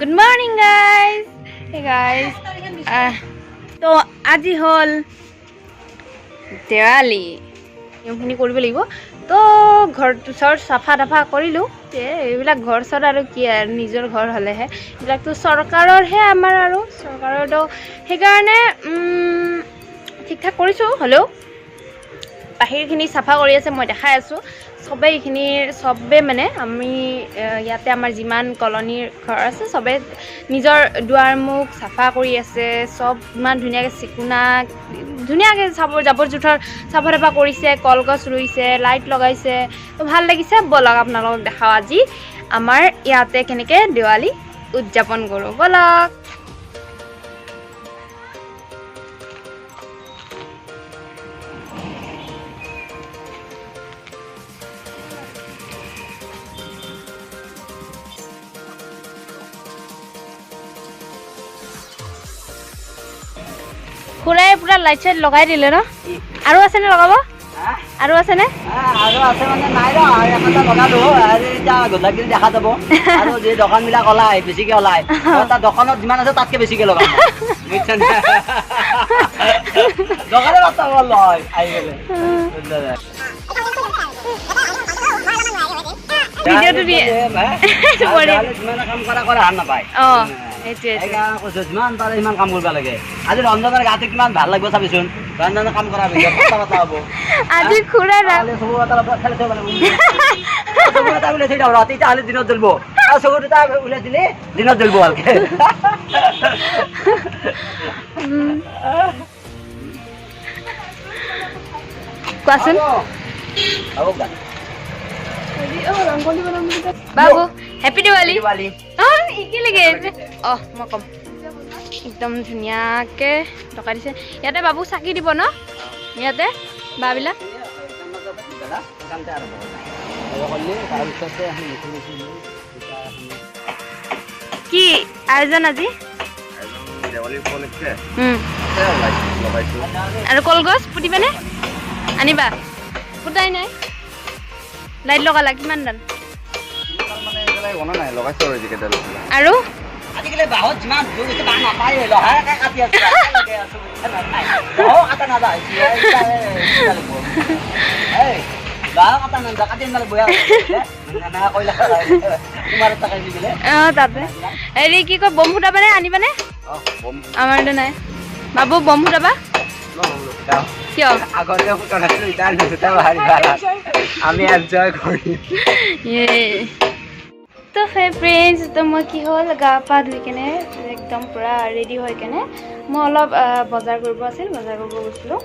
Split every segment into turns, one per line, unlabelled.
Good morning guys. Hey guys, তো আজি হ'ল দেৱালী। নিয়মখিনি কৰিব লাগিব। তো ঘৰ চৰ চাফা তাফা কৰিলোঁ। এইবিলাক ঘৰ চৰ আৰু কি আৰু, নিজৰ ঘৰ হ'লেহে। এইবিলাকতো চৰকাৰৰহে, আমাৰ আৰু চৰকাৰৰতো সেইকাৰণে ঠিক ঠাক কৰিছোঁ। হ'লেও বাহিৰখিনি চাফা কৰি আছে, মই দেখাই আছোঁ। চবেই এইখিনি চবে মানে আমি ইয়াতে আমাৰ যিমান কলনীৰ ঘৰ আছে, চবে নিজৰ দুৱাৰ মুখ চাফা কৰি আছে। চব ইমান ধুনীয়াকৈ চিকুণা ধুনীয়াকৈ চাব, জাবৰ জোঁথৰ চাফা তাফা কৰিছে, কলগছ ৰুইছে, লাইট লগাইছে। তো ভাল লাগিছে। ব'লক, আপোনালোকক দেখাওঁ আজি আমাৰ ইয়াতে কেনেকৈ দেৱালী উদযাপন কৰোঁ। ব'লক। খুৰাই পুৰা লাইট চাইট লগাই দিলে ন? আৰু আছেনে লগাব? আৰু আছেনে?
আৰু আছে মানে নাই ৰ, আৰু এখন লগালো। আৰু এতিয়া গধূলি দেখা যাব। আৰু যি দোকানবিলাক ওলাই, বেছিকে ওলাই, তাত দোকানত যিমান আছে তাতকে বেছিকে লগাম, বুজিছা? দোকানে লয় আহি গ'লে
ভিডিঅ'টো দিয়ে।
যিমানে কাম কৰা কৰা হাৰ নাপায়।
অঁ, সেইটোৱে।
সেইকাৰণে কৈছো, যিমান পাৰে সিমান কাম কৰিব লাগে। আজি ৰঞ্জনৰ গাটো কিমান ভাল লাগিব চাবিচোন। ৰঞ্জনে কাম কৰা পাতলা পাতলা হ'ব।
আজি খুৰাই
চকু এটা ফেলাই থব লাগিব। চকু এটা উলিয়াই থৈ দিওঁ, ৰাতি হ'লে দিনত জ্বলিব, আৰু চকু দুটা উলিয়াই দিলে দিনত জ্বলিব ভালকে।
কোৱাচোন বাবু, হেপী দিৱালী। অঁ, একেলগে। অঁ, মই ক'ম। একদম ধুনীয়াকৈ লগাই দিছে ইয়াতে। বাবু, চাকি দিব ন ইয়াতে বাবিলাক? কি আয়োজন আজি? আৰু কলগছ পুতিবানে? আনিবা? পুতাই নাই। লাইট লগালা কিমান দাম? আৰু
আজিকালি বাঁহত যিমান বাঁহ নাপায়, লহাকে কাটি আছে। কাটা নাযায়, বাঁহ কাটা নাযায়, কাটি আনিব।
অঁ, তাতে হেৰি কি কয়, বম ফুটাবানে? আনিবানে? আমাৰতো নাই। বাবু, বম ফুটাবা? কিয়?
আগতে ফুটা নাছিলো, এতিয়া আমি এনজয় কৰিম।
তো সেই ফ্ৰেণ্ডছ, তো মই কি হ'ল, গা পা ধুই কেনে একদম পূৰা ৰেডি হৈ কেনে মই অলপ বজাৰ কৰিব আছিল, বজাৰ কৰিব গৈছিলোঁ।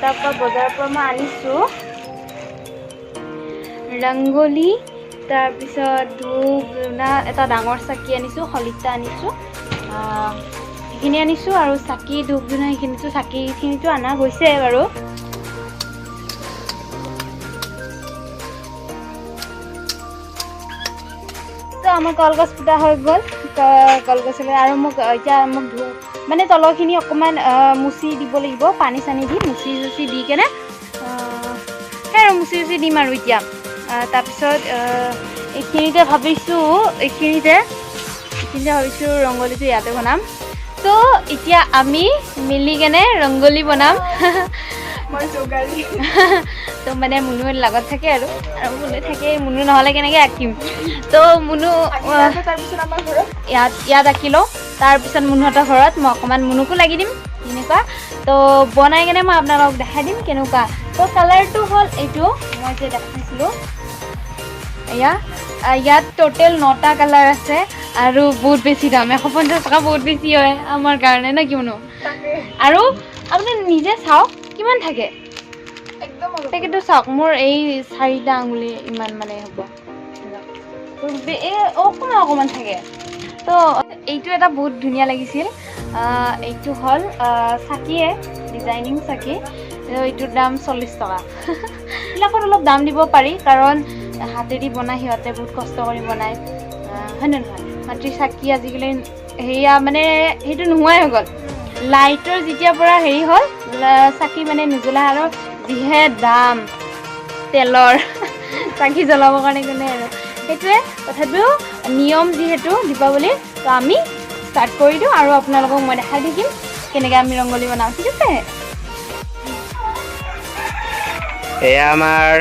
তাৰপৰা বজাৰৰ পৰা মই আনিছোঁ ৰংগোলী, তাৰপিছত ধূপ ধূনা, এটা ডাঙৰ চাকি আনিছোঁ, শলিতা আনিছোঁ, সেইখিনি আনিছোঁ। আৰু চাকি, ধূপ ধূনা সেইখিনিতো, চাকিখিনিতো অনা গৈছে বাৰু। তো আমাৰ কলগছ পোতা হৈ গ'ল। কলগছলৈ আৰু মোক এতিয়া মোক ধু মানে তলৰখিনি অকণমান মুচি দিব লাগিব, পানী চানী দি মুচি চুচি দি কেনে সেই আৰু মুচি চুচি দিম আৰু এতিয়া। তাৰপিছত এইখিনিতে ভাবিছোঁ ৰংগলীটো ইয়াতে বনাম। তো এতিয়া আমি মিলি কেনে ৰংগলী বনাম। তো মানে মুনু লগত থাকে আৰু মুনু থাকে, মুনু নহ'লে কেনেকৈ আঁকিম? তো মুনু ইয়াত আঁকি লওঁ, তাৰপিছত মুনুহঁতৰ ঘৰত মই অকণমান মুনুকো লাগি দিম এনেকুৱা। তো বনাই কেনে মই আপোনালোকক দেখাই দিম কেনেকুৱা। তো কালাৰটো হ'ল এইটো মই যে দেখাইছিলোঁ। এয়া ইয়াত ট'টেল 9টা কালাৰ আছে আৰু বহুত বেছি দাম, 150 টকা, বহুত বেছি হয় আমাৰ কাৰণে ন কি মুনু? আৰু আপুনি নিজে চাওক কিমান থাকে পেকেটটো চাওক। মোৰ এই চাৰিটা আঙুলি ইমান মানে হ'ব, এই অকণমান অকণমান থাকে। তো এইটো এটা বহুত ধুনীয়া লাগিছিল। এইটো হ'ল চাকিয়ে, ডিজাইনিং চাকি। এইটোৰ দাম 40 টকা। এইবিলাকত অলপ দাম দিব পাৰি, কাৰণ হাতেদি বনায়, সিহঁতে বহুত কষ্ট কৰি বনায়, হয় নে নহয়? মাটিৰ চাকি আজিকালি সেয়া মানে সেইটো নোহোৱাই হৈ গ'ল। লাইটৰ যেতিয়াৰ পৰা হেৰি হ'ল, চাকি মানে নুজ্বলা। আৰু যিহে দাম তেলৰ, চাকি জ্বলাবৰ কাৰণে কোনে আৰু সেইটোৱে। তথাপিও নিয়ম যিহেতু দীপাৱলীৰ, তো আমি ষ্টাৰ্ট কৰি দিওঁ আৰু আপোনালোকক মই দেখাই থাকিম কেনেকৈ আমি ৰংগলী বনাওঁ, ঠিক আছে?
এয়া আমাৰ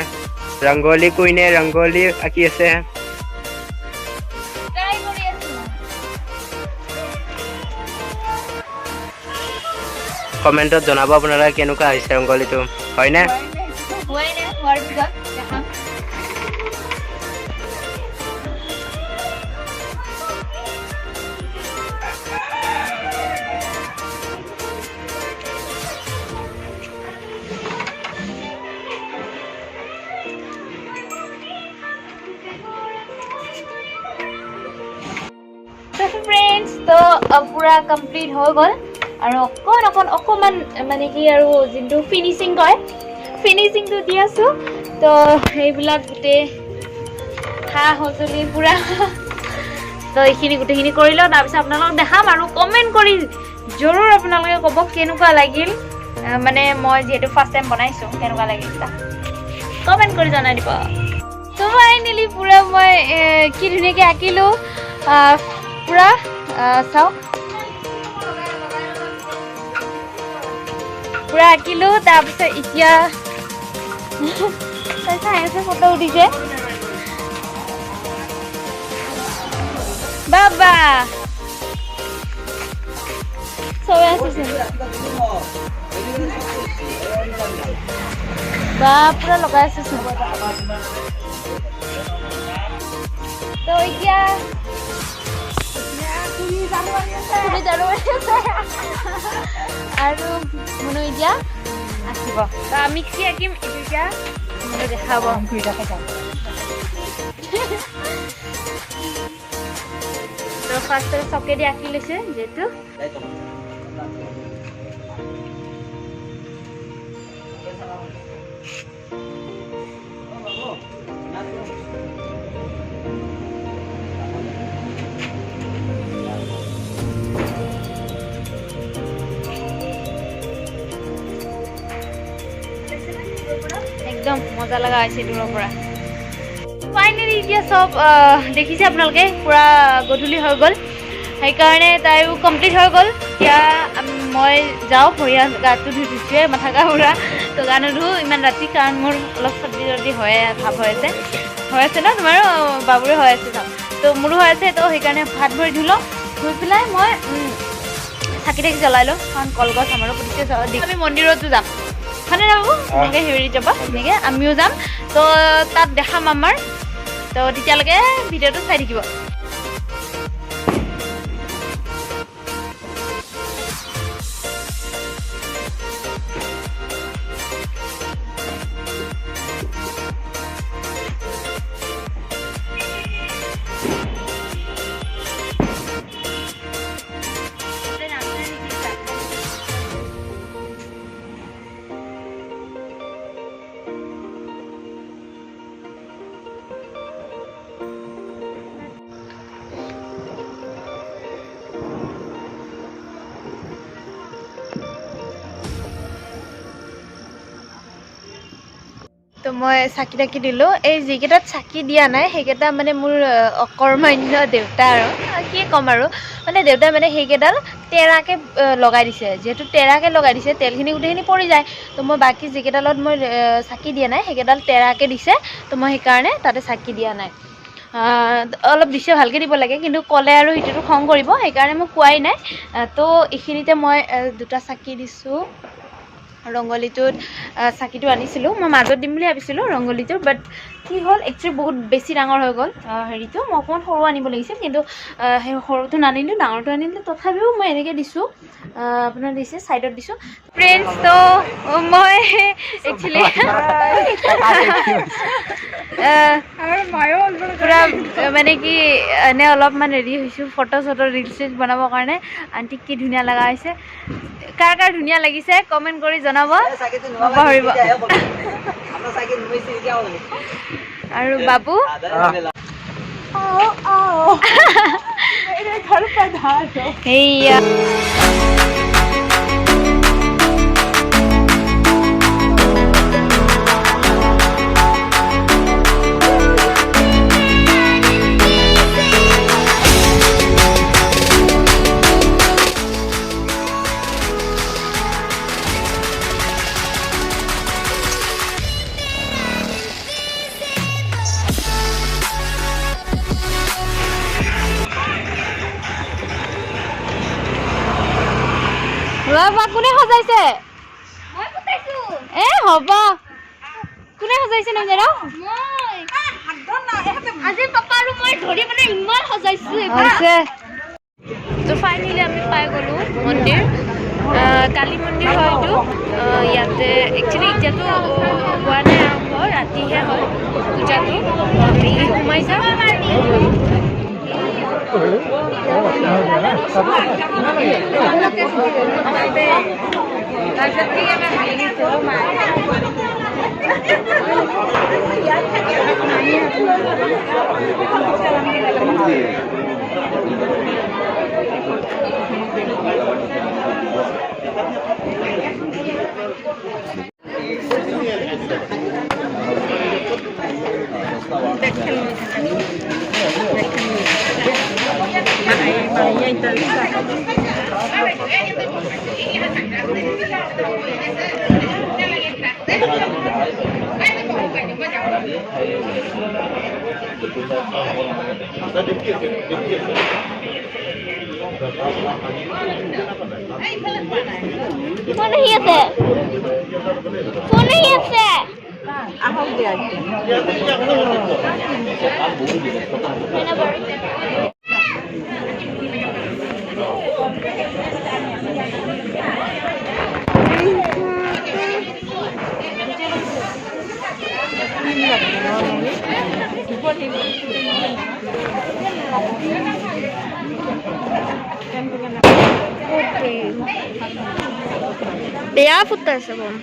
ৰংগলী কুইনে ৰংগলী আঁকি আছে।
ট্ৰাই কৰি আছোঁ।
কমেণ্টত জনাব আপোনালোকে কেনেকুৱা হৈছে ৰংগলীটো, হয়নে?
হোৱাই নাই, হোৱাৰ পিছত দেখাম। ফ্ৰেণ্ডছ, তো পূৰা কমপ্লিট হৈ গ'ল আৰু অকণ অকণ অকণমান মানে কি আৰু যোনটো ফিনিচিং কয়, ফিনিচিংটো দি আছোঁ। তো সেইবিলাক গোটেই সা সঁজুলি পূৰা, তো এইখিনি গোটেইখিনি কৰি লওঁ, তাৰপিছত আপোনালোকক দেখাম আৰু কমেণ্ট কৰি জৰুৰ আপোনালোকে ক'ব কেনেকুৱা লাগিল। মানে মই যিহেতু ফাৰ্ষ্ট টাইম বনাইছোঁ, কেনেকুৱা লাগিল কমেণ্ট কৰি জনাই দিব। তো ফাইনেলি পূৰা মই কি ধুনীয়াকৈ আঁকিলোঁ পূৰা, চাওক পূৰা আঁকিলোঁ। তাৰপিছত এতিয়া তাই চাই আছে, ফটো উঠিছে। বাবা চবে আছে বা পূৰা লগাই আছে চোন। তো এতিয়া খুৰী ঝাৰু মাৰি আছে আৰু মুনু এতিয়া আঁকিব। তো আমি কি আঁকিম এইটো এতিয়া মুনু দেখাব। তো ফাৰ্ষ্টতে চকেদি আঁকি লৈছে যিহেতু। একদম মজা লগা হৈছে দূৰৰ পৰা। ফাইনেলি এতিয়া চব দেখিছে আপোনালোকে, পূৰা গধূলি হৈ গ'ল, সেইকাৰণে তাইও কমপ্লিট হৈ গ'ল। এতিয়া মই যাওঁ, ভৰি হাত গাটো ধুই ধুইছোৱে, মাথা গা পূৰা, তো গা নুধো ইমান ৰাতি, কাৰণ মোৰ অলপ চৰ্দি চৰ্দি হৈ ভাৱ হৈ আছে, হৈ আছে ন তোমাৰো? বাবুৰে হৈ আছে চব, তো মোৰো হৈ আছে। তো সেইকাৰণে ভাত ভৰি ধুই লওঁ, ধুই পেলাই মই চাকি তাকি জ্বলাই লওঁ, কাৰণ কলগছ আমাৰো পুতিছে। আমি মন্দিৰতো যাম, হয়নে বাবু? এনেকৈ হেৰি যাবা, এনেকৈ আমিও যাম, তো তাত দেখাম আমাৰ। তো তেতিয়ালৈকে ভিডিঅ'টো চাই থাকিব। তো মই চাকি তাকি দিলোঁ। এই যিকেইটাত চাকি দিয়া নাই সেইকেইটা মানে মোৰ অকৰ্মান্য দেউতা আৰু কি ক'ম আৰু, মানে দেউতাই মানে সেইকেইডাল তেৰাকৈ লগাই দিছে, যিহেতু তেৰাকৈ লগাই দিছে তেলখিনি গোটেইখিনি পৰি যায়। তো মই বাকী যিকেইডালত মই চাকি দিয়া নাই সেইকেইডাল তেৰাকৈ দিছে, তো মই সেইকাৰণে তাতে চাকি দিয়া নাই। অলপ দিছে, ভালকৈ দিব লাগে, কিন্তু ক'লে আৰু সেইটোতো খং কৰিব, সেইকাৰণে মই কোৱাই নাই। তো এইখিনিতে মই দুটা চাকি দিছোঁ। ৰংগলীটোত চাকিটো আনিছিলোঁ, মই মাজত দিম বুলি ভাবিছিলোঁ ৰংগলীটো, বাট কি হ'ল একচুৱেলি বহুত বেছি ডাঙৰ হৈ গ'ল হেৰিটো, মই অকণমান সৰু আনিব লাগিছিল, কিন্তু সেই সৰুটো নানিলোঁ, ডাঙৰটো আনিলোঁ। তথাপিও মই এনেকৈ দিছোঁ, আপোনাৰ দিছে ছাইডত দিছোঁ। ফ্ৰেণ্ডছ, তো মই একচুৱেলি পূৰা মানে কি এনে অলপমান ৰেডি হৈছোঁ ফটো চটো ৰিলচ চিলচ বনাবৰ কাৰণে। আণ্টিক কি ধুনীয়া লগা হৈছে, কাৰ কাৰ ধুনীয়া লাগিছে কমেণ্ট কৰি জনাব নাপাহৰিব। আৰু বাবু সেইয়া বাবা, কোনে সজাইছে? এ হ'ব, কোনে সজাইছে নাজানো।
আজি পাপা আৰু মই ধৰি মানে ইমান সজাইছো।
হৈছে। তো ফাইনেলি আমি পাই গ'লোঁ মন্দিৰ। কালী মন্দিৰ হয় এইটো। ইয়াতে একচুৱেলি এতিয়াতো হোৱা নাই আৰম্ভ, ৰাতিহে হয় পূজাটো। আমি সোমাই যাওঁ।
ফোন আহি আছে, ফোন আহি আছে। বেয়া ফুটাইছে বম।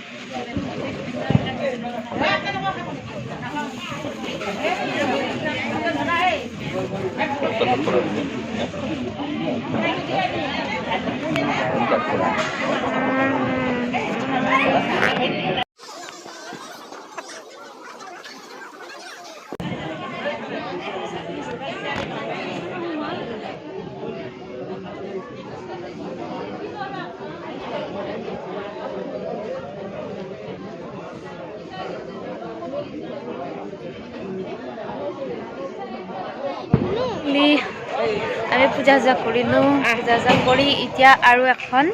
আমি পূজা চূজা কৰিলোঁ। পূজা চূজা কৰি এতিয়া আৰু এখন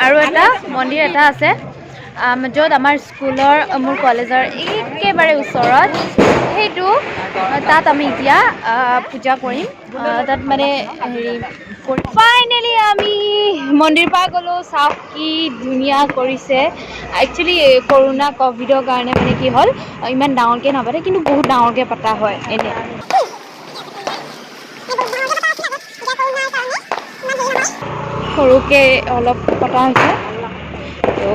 আৰু এটা মন্দিৰ এটা আছে, য'ত আমাৰ স্কুলৰ, মোৰ কলেজৰ একেবাৰে ওচৰত, সেইটো তাত আমি এতিয়া পূজা কৰিম। তাত মানে হেৰি কৰি ফাইনেলি আমি মন্দিৰ পাই গ'লোঁ। চাওক কি ধুনীয়া কৰিছে। একচুৱেলি কৰোণা ক'ভিডৰ কাৰণে মানে কি হ'ল, ইমান ডাঙৰকৈ নাপাতে, কিন্তু বহুত ডাঙৰকৈ পতা হয় এনে। সৰুকৈ অলপ পতা হৈছে। তো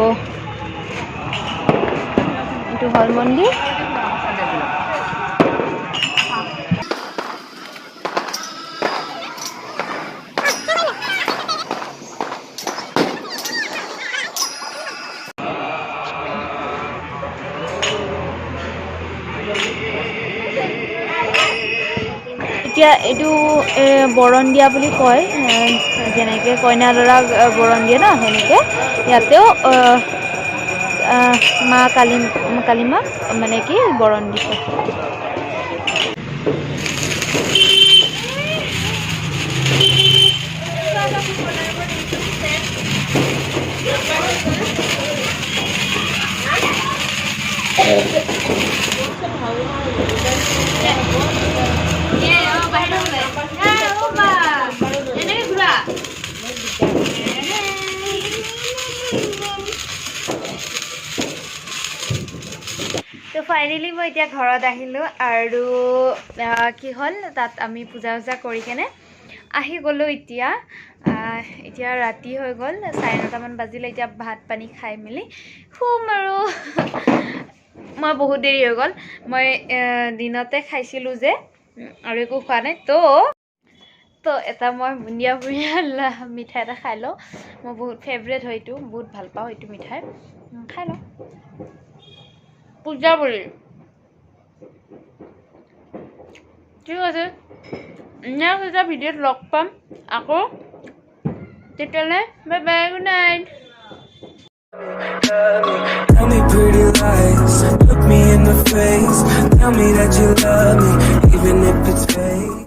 এইটো হ'ল মন্দিৰ। এতিয়া এইটো বৰণ দিয়া বুলি কয়, যেনেকৈ কইনা দৰাক বৰণ দিয়ে ন, সেনেকৈ ইয়াতেও মা কালী, কালীমাক মানে কি বৰণ দিছে। তো ফাইনেলি মই এতিয়া ঘৰত আহিলোঁ আৰু কি হ'ল, তাত আমি পূজা চূজা কৰি কেনে আহি গ'লোঁ। এতিয়া এতিয়া ৰাতি হৈ গ'ল, 9:30মান বাজিলে। এতিয়া ভাত পানী খাই মেলি শুম আৰু। মই বহুত দেৰি হৈ গ'ল, মই দিনতে খাইছিলোঁ যে, আৰু একো খোৱা নাই। তো এটা মই বুন্দিয়া বুন্দিয়া মিঠাই এটা খাই লওঁ, মোৰ বহুত ফেভৰেট হয় এইটো, বহুত ভাল পাওঁ এইটো মিঠাই। খাই লওঁ পূজা বুলি। ঠিক আছে, নেক্সট এটা ভিডিঅ'ত লগ পাম আকৌ, তেতিয়াহ'লে bye bye, good night.
Tell me pretty lies, look me in the face. Tell me that you love me, even if it's fake.